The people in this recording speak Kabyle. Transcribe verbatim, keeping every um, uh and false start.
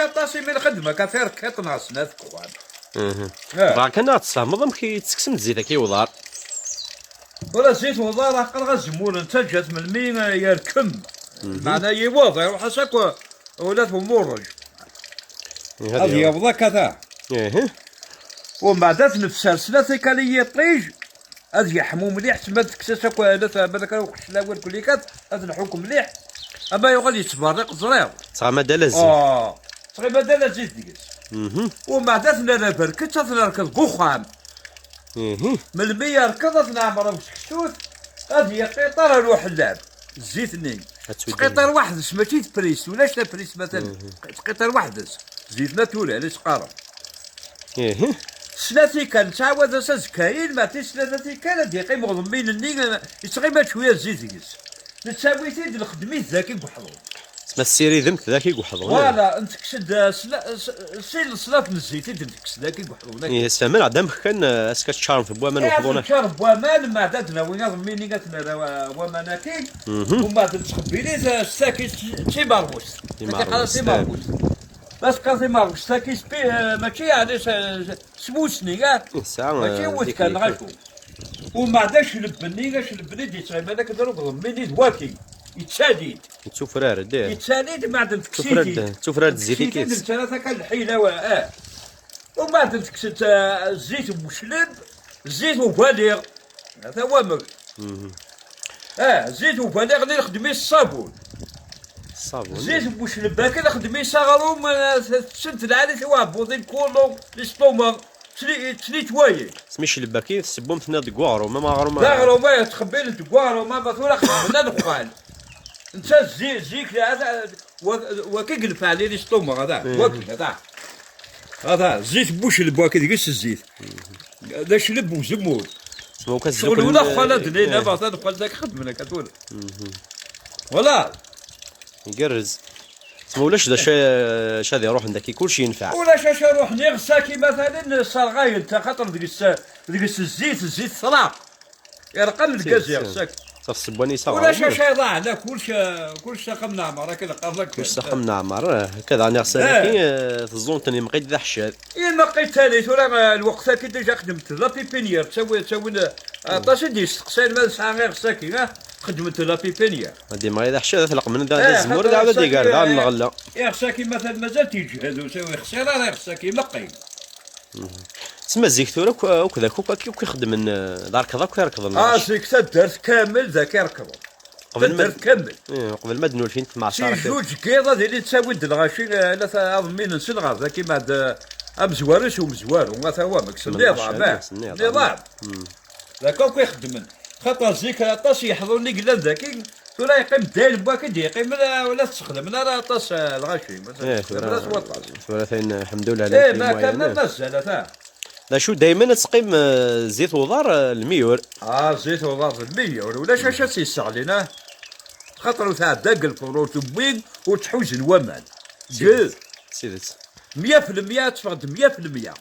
Aṭas imi nxeddem akka tirkiṭ neɣ snat deg uxxam. Mhm. Eh. Bɣiɣ kan ad tfehmeḍ amek i tetteksem zzit akka i uḍar. Ula zzit uḍar aql-aɣ azemmur nettaǧǧa-t melmi yerkem. Mhm. Meɛna yiweḍ, iruḥ-as akk ula d umuṛej. Ad yaweḍ akka ta. Ihi. Umbeɛd ad t-nefser snat ikal i yiṭij, ad yeḥmu mliḥ, tma tekkes-as akk, ala ta, balak ara uqeclawi lkulikat, ad nḥuk mliḥ, ama yuɣal yettberriq ẓriɣ. Tɣama d alazi. Ah, tɣima d alazi deg-s. Mhm. Umbeɛd ad t-nerr aberkett, ad t-nerkeḍ deg uxxam. Mhm. Melmi yerkeḍ ad t-neɛmer deg useksut, ad yeqiṭar ar uḥellab. Zzit-nni. Ad twiddem. Tqiṭar weḥd-s, mačči d pris, ulac tapris matan. Mhm. Tqiṭar weḥd-s. Zzit naturel i s-qqaren. Ihi. Snat ikal, nettɛawad-as azekka-in, ma ti snat ikal, ad yeqqim uɣḍemmin-nni, yettɣima cwiya zzit deg-s. Nettawi-t-id, nxeddem-it daki deg uḥḍun. Tma tessiridem-t daki deg uḥḍun. Voilà, ntekkes-d, uh, sla-, s-, sin leṣnaf n zzit i d-ntekkes daki deg uḥḍun. Ihi, sfehmen-aɣ-d amek kan, uh, ass-a teččarem f waman. Ihi, uḥḍun. Teččar f waman, ma d ad nawi aɣḍemmin-nni, ad t-nerr, uh, waman-agi. Mhm. Umbeɛd nettqebbil-it, uh, s taki, s timerbust. Timerbust. Timerbust. Bas qqar timerbust-agi spi-, eh, mačči yeɛni s, s, s musni, ah? Yesɛa, mačči eh, wet kan, dikit. Ɣacu. Umbeɛd acleb-nni, acleb-nni d-yettɣiman akken d rugḍem-nni d waki. Yettali-d. Yettufrar-d, eh. Yettali-d, mbeɛd nekkes-it-id. Yettufrar-d, yettufrar-d zzit-ik. Nekkes-it-id, nettarra-t akka lḥila, wa-, eh. Umbeɛd nekkes-it, eh, zzit n ucleb, zzit ubaliɣ. Ata wamek. Mhm. Ah, zzit ubaliɣ-nni nxeddem-it ṣṣabun. Ṣṣabun. Zzit n ucleb-agi nxeddem-it aɣrum, eh, tsent lɛali tiwaɛbuḍin, kulu, listumeɣ, tli-, tlitwayin. Smi cleb-agi tessewwem-ten deg uɣrum, ama aɣrum. D aɣrum, eh, ttxebbilen deg uɣrum, ama tura xedmen anexxal. Netta zi-, zik, eh, wa-, waki i yenfeɛ li listumeɣ, ata, mhm, waki, ata. Ata, zzit n ucleb waki deg-s zzit. D acleb uzemmur. Ccɣel ula xwal ad d-nini, eh, abaṭan xwal dak xedmen akka tura. Mhm. Voilà. Igerrez. Ma ulac d acu, acu ad iruḥen daki, kulci yenfeɛ. Ulac acu iruḥen, iɣes-agi, matalan, sserɣayen-t, axaṭer deg-s, deg-s zzit, zzit ṭṭraq. Irqam lgaz iɣes-agi. Ɣef ssebba-nni yesɛa. Ulac acu iḍaɛen, kulci, kulci s axxam n Ɛmer, akken qqaren akka. Kulci s axxam n Ɛmer, eh, akka daɣen iɣsan-agi, eh, teẓẓun-ten imqid d aḥeccad. Imeqqi tali, tura, eh, lweqt-agi déjà xedment la pépinière, ttawi-, ttawin, eh, aṭas i d-yesteqsayen ma nesɛa iɣes-agi, ah, xedment la pépinière. Ad d-imɣi d aḥeccad, ad t-leqmen d, d azemmur, d aɛad ad iger daɣen lɣella. Iɣes-agi matan mazal-t yeǧhed, ur ixṣir ara iɣes-agi, imeqqi. Tma zik tura akk, akk d akk, akk, akk ixeddmen, eh, d arkeḍ akk i rekḍen. Ah, zik taddart kamel d akk i rekḍen. Qbel ma, taddart kamel. Eh, qbel ma d-nulfin temɛaṣar. Si juj n yiḍ ad ilin ttawin-d lɣaci, eh, la ta-, aḍemmin-nsen ɣer daki, ma d, eh, amezwaru s umezwaru, ata wamek, s nniḍam, eh, s nniḍam. D akka akk i xeddmen. Xaṭer zik aṭas yeḥḍuren i yellan daki, tura yeqqim dayem waki d-yeqqim, la, ur la tettxedmen ara aṭas, eh, lɣaci. Eh, tura, tura tayin, ḥemdullah, eh, ma kan ma mazal, ata. D acu, daymen ad teqqim, eh, zzit uḍar, eh, lmiyur. Ah, zzit uḍar d lmiyur, ulac acu ad tt-yesseɣlin, ah. Xaṭer ur tɛedda deg lfur, ur tewwi, ur tḥuzen waman. D tidet, d tidet. Mya f lemya ad teffeɣ d mya f lemya.